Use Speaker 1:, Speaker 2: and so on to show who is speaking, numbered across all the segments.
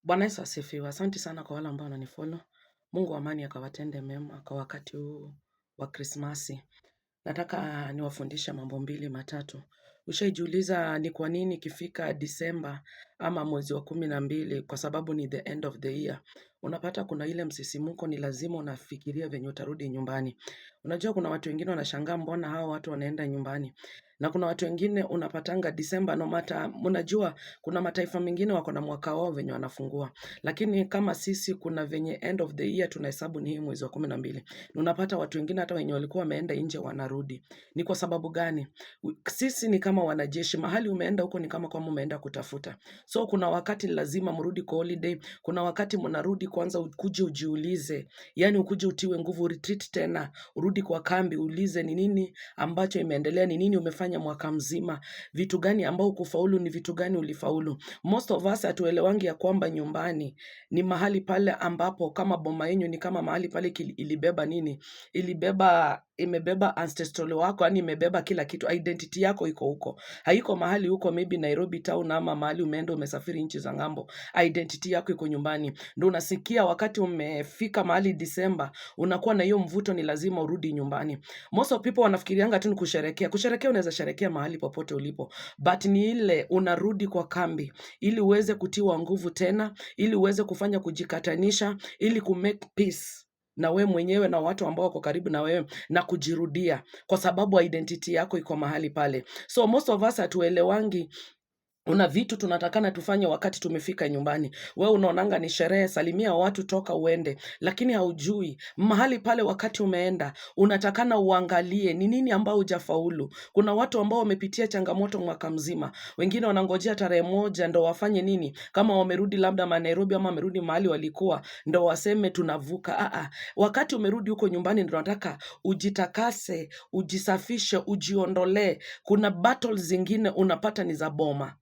Speaker 1: Bwana Yesu asifiwe. Asante sana kwa wale ambao wananifollow. Mungu wa amani akawatende mema kwa wakati huu wa Krismasi. Nataka niwafundishe mambo mbili matatu. Ushaijiuliza ni kwa nini ikifika Disemba ama mwezi wa 12 kwa sababu ni the end of the year. Unapata kuna ile msisimuko ni lazima unafikiria venye utarudi nyumbani. Unajua kuna watu wengine wanashangaa mbona hao watu wanaenda nyumbani. Na kuna watu wengine unapatanga Disemba no matter, unajua kuna mataifa mengine wako na mwaka wao venye wanafungua. Lakini kama sisi kuna venye end of the year tunahesabu ni hii mwezi wa 12. Na unapata watu wengine hata wenye walikuwa wameenda nje wanarudi. Ni kwa sababu gani? Sisi ni kama wanajeshi, mahali umeenda huko ni kama kwamba umeenda kutafuta. So kuna wakati lazima mrudi kwa holiday, kuna wakati mnarudi kwanza ukuje ujiulize, yani ukuje utiwe nguvu, retreat tena, urudi kwa kambi, uulize ni nini ambacho imeendelea, ni nini umefanya mwaka mzima, vitu gani ambao hukufaulu, ni vitu gani ulifaulu. Most of us hatuelewangi ya kwamba nyumbani ni mahali pale ambapo kama boma yenyu ni kama mahali pale ilibeba nini, ilibeba imebeba ancestral wako, yani imebeba kila kitu, identity yako iko huko, haiko mahali huko maybe Nairobi town ama mahali umeenda umesafiri nchi za ng'ambo. Identity yako iko nyumbani. Ndio unasikia wakati umefika mahali Disemba, unakuwa na hiyo mvuto, ni lazima urudi nyumbani. Most of people wanafikirianga tu ni kusherekea. Kusherekea unaweza sherekea mahali popote ulipo, but ni ile unarudi kwa kambi ili uweze kutiwa nguvu tena, ili uweze kufanya kujikatanisha, ili ku make peace na we mwenyewe na watu ambao wako karibu na wewe na kujirudia, kwa sababu identity yako iko mahali pale. So most of us hatuelewangi una vitu tunatakana tufanye wakati tumefika nyumbani. We unaonanga ni sherehe, salimia watu, toka uende, lakini haujui mahali pale wakati umeenda unatakana uangalie ni nini ambao hujafaulu. Kuna watu ambao wamepitia changamoto mwaka mzima, wengine wanangojea tarehe 1 ndo wafanye nini, kama wamerudi labda ma Nairobi ama wamerudi mahali walikuwa, ndo waseme tunavuka. Aa, wakati umerudi huko nyumbani ndo nataka ujitakase, ujisafishe, ujiondolee. Kuna battles zingine unapata ni za boma.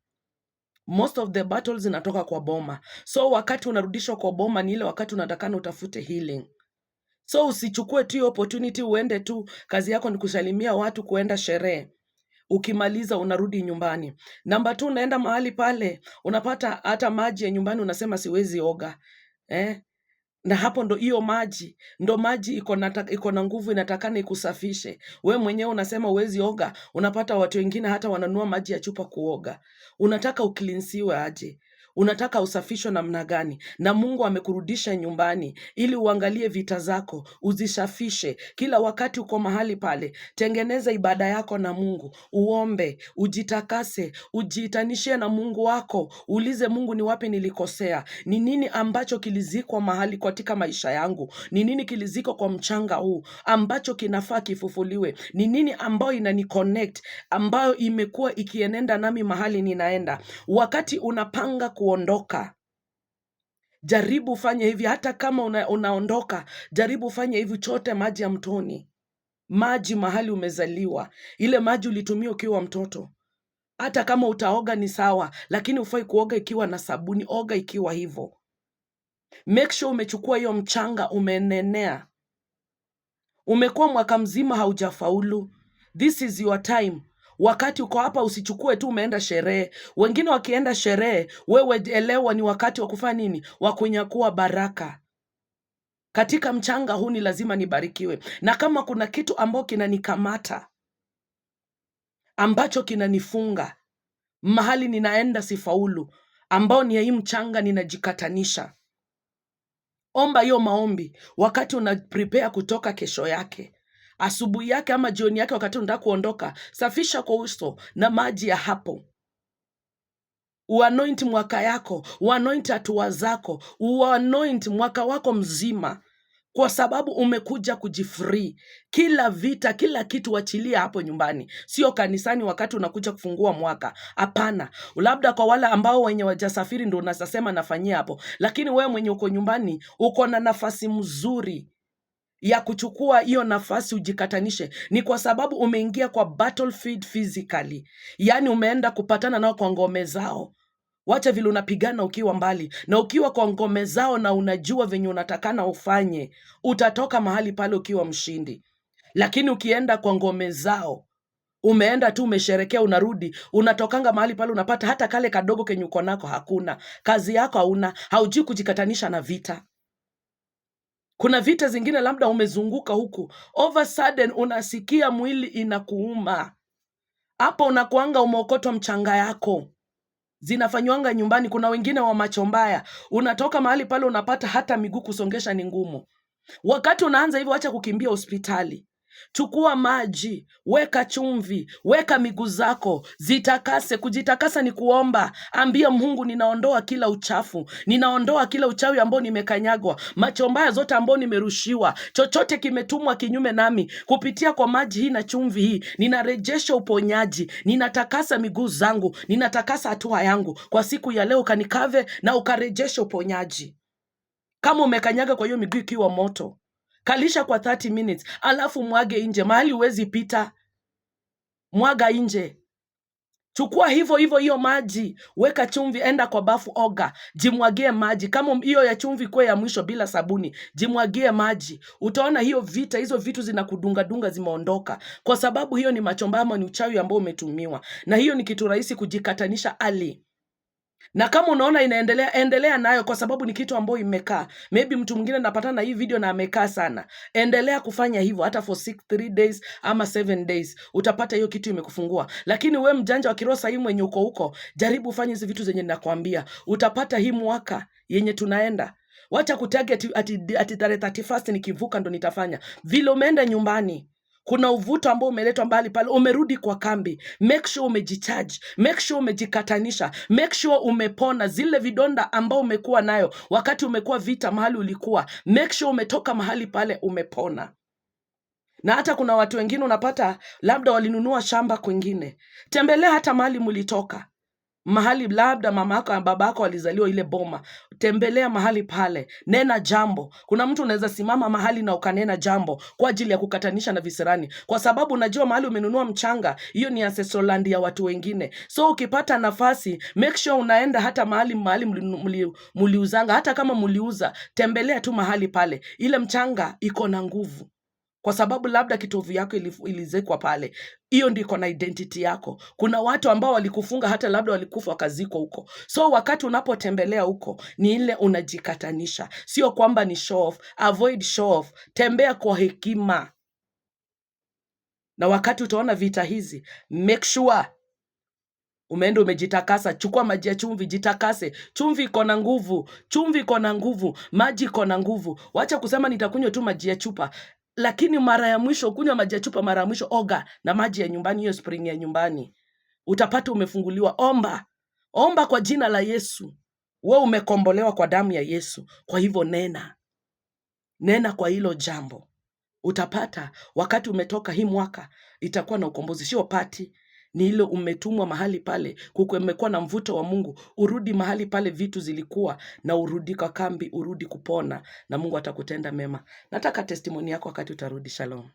Speaker 1: Most of the battles zinatoka kwa boma. So wakati unarudishwa kwa boma ni ile wakati unatakana utafute healing. So usichukue tu hiyo opportunity uende tu, kazi yako ni kusalimia watu, kuenda sherehe. Ukimaliza unarudi nyumbani. Namba 2, unaenda mahali pale, unapata hata maji ya nyumbani unasema siwezi oga. Eh? Na hapo ndo hiyo maji, ndo maji iko na nguvu inatakana ikusafishe. We mwenyewe unasema huwezi oga, unapata watu wengine hata wananunua maji ya chupa kuoga. Unataka uklinsiwe aje? Unataka usafishwe namna gani? Na Mungu amekurudisha nyumbani ili uangalie vita zako, uzisafishe. Kila wakati uko mahali pale, tengeneza ibada yako na Mungu, uombe, ujitakase, ujiitanishe na Mungu wako, uulize Mungu ni wapi nilikosea, ni nini ambacho kilizikwa mahali katika maisha yangu, ni nini kilizikwa kwa mchanga huu ambacho kinafaa kifufuliwe, ni nini ambayo inaniconnect, ambayo imekuwa ikienenda nami mahali ninaenda. Wakati unapanga kuondoka, jaribu fanye hivi. Hata kama unaondoka, jaribu fanye hivi, chote maji ya mtoni, maji mahali umezaliwa, ile maji ulitumia ukiwa mtoto. Hata kama utaoga ni sawa, lakini hufai kuoga ikiwa na sabuni, oga ikiwa hivyo. Make sure umechukua hiyo mchanga, umeenenea. Umekuwa mwaka mzima haujafaulu. This is your time. Wakati uko hapa usichukue tu umeenda sherehe. Wengine wakienda sherehe, wewe elewa ni wakati wa kufanya nini? Wa kunyakua baraka. Katika mchanga huu ni lazima nibarikiwe. Na kama kuna kitu ambacho kinanikamata, ambacho kinanifunga, mahali ninaenda sifaulu, ambao ni hii mchanga ninajikatanisha. Omba hiyo maombi wakati una prepare kutoka kesho yake. Asubuhi yake ama jioni yake wakati unataka kuondoka, safisha kwa uso na maji ya hapo. Uanoint mwaka yako, uanoint hatua zako, uanoint mwaka wako mzima, kwa sababu umekuja kujifree. Kila vita, kila kitu wachilia hapo nyumbani, sio kanisani wakati unakuja kufungua mwaka. Hapana, labda kwa wale ambao wenye wajasafiri ndio unasema nafanyia hapo, lakini wewe mwenye uko nyumbani uko na nafasi mzuri ya kuchukua hiyo nafasi ujikatanishe. Ni kwa sababu umeingia kwa battlefield physically, yaani umeenda kupatana nao kwa ngome zao. Wacha vile unapigana ukiwa mbali na ukiwa kwa ngome zao, na unajua venye unatakana ufanye, utatoka mahali pale ukiwa mshindi. Lakini ukienda kwa ngome zao Umeenda tu umesherekea, unarudi, unatokanga mahali pale, unapata hata kale kadogo kenye uko nako hakuna. Kazi yako hauna, haujui kujikatanisha na vita. Kuna vita zingine labda umezunguka huku, over sudden unasikia mwili inakuuma. Hapo unakuanga umeokotwa mchanga yako zinafanywanga nyumbani. Kuna wengine wa macho mbaya, unatoka mahali pale unapata hata miguu kusongesha ni ngumu. Wakati unaanza hivyo, acha kukimbia hospitali. Chukua maji, weka chumvi, weka miguu zako, zitakase. Kujitakasa ni kuomba. Ambia Mungu, ninaondoa kila uchafu, ninaondoa kila uchawi ambao nimekanyagwa, macho mbaya zote ambao nimerushiwa, chochote kimetumwa kinyume nami, kupitia kwa maji hii na chumvi hii, ninarejesha uponyaji, ninatakasa miguu zangu, ninatakasa hatua yangu kwa siku ya leo, ukanikave na ukarejesha uponyaji. Kama umekanyaga kwa hiyo miguu ikiwa moto, kalisha kwa 30 minutes, alafu mwage nje mahali huwezi pita, mwaga nje. Chukua hivyo hivyo hiyo maji, weka chumvi, enda kwa bafu, oga, jimwagie maji. Kama hiyo ya chumvi kuwe ya mwisho bila sabuni, jimwagie maji. Utaona hiyo vita, hizo vitu zinakudunga dunga zimeondoka, kwa sababu hiyo ni macho mbaya ama ni uchawi ambao umetumiwa, na hiyo ni kitu rahisi kujikatanisha ali na kama unaona inaendelea, endelea nayo kwa sababu ni kitu ambayo imekaa. Maybe mtu mwingine anapatana na hii video na amekaa sana. Endelea kufanya hivyo hata for 6, 3 days ama 7 days, utapata hiyo kitu imekufungua. Lakini we mjanja wa kiroho sahii mwenye uko huko, jaribu ufanye hizi vitu zenye ninakwambia, utapata hii mwaka yenye tunaenda. Wacha kutarget ati tarehe 31st nikivuka ndo nitafanya. Vile umeenda nyumbani kuna uvuto ambao umeletwa mbali pale, umerudi kwa kambi. Make sure umejicharge, make sure umejikatanisha, make sure umepona zile vidonda ambao umekuwa nayo wakati umekuwa vita mahali ulikuwa. Make sure umetoka mahali pale umepona. Na hata kuna watu wengine unapata labda walinunua shamba kwingine, tembelea hata mahali mlitoka, mahali labda mama yako na baba yako walizaliwa, ile boma, tembelea mahali pale, nena jambo. Kuna mtu unaweza simama mahali na ukanena jambo kwa ajili ya kukatanisha na visirani, kwa sababu unajua mahali umenunua mchanga, hiyo ni ancestral land ya watu wengine. So ukipata nafasi, make sure unaenda hata mahali mliuzanga, hata kama mliuza, tembelea tu mahali pale, ile mchanga iko na nguvu kwa sababu labda kitovu yako ilizekwa pale, hiyo ndio iko na identity yako. Kuna watu ambao walikufunga hata labda walikufa wakazikwa huko. So wakati unapotembelea huko ni ile unajikatanisha, sio kwamba ni show off. Avoid show off, tembea kwa hekima. Na wakati utaona vita hizi, make sure umeenda umejitakasa. Chukua maji ya chumvi, jitakase. Chumvi iko na nguvu, chumvi iko na nguvu, maji iko na nguvu. Wacha kusema nitakunywa tu maji ya chupa, lakini mara ya mwisho kunywa maji ya chupa, mara ya mwisho oga na maji ya nyumbani, hiyo spring ya nyumbani, utapata umefunguliwa. Omba, omba kwa jina la Yesu. We umekombolewa kwa damu ya Yesu, kwa hivyo nena, nena kwa hilo jambo utapata wakati umetoka hii mwaka itakuwa na ukombozi, sio party, ni ile umetumwa mahali pale, kumekuwa na mvuto wa Mungu, urudi mahali pale vitu zilikuwa, na urudi kwa kambi, urudi kupona, na Mungu atakutenda mema. Nataka testimony yako wakati utarudi. Shalom.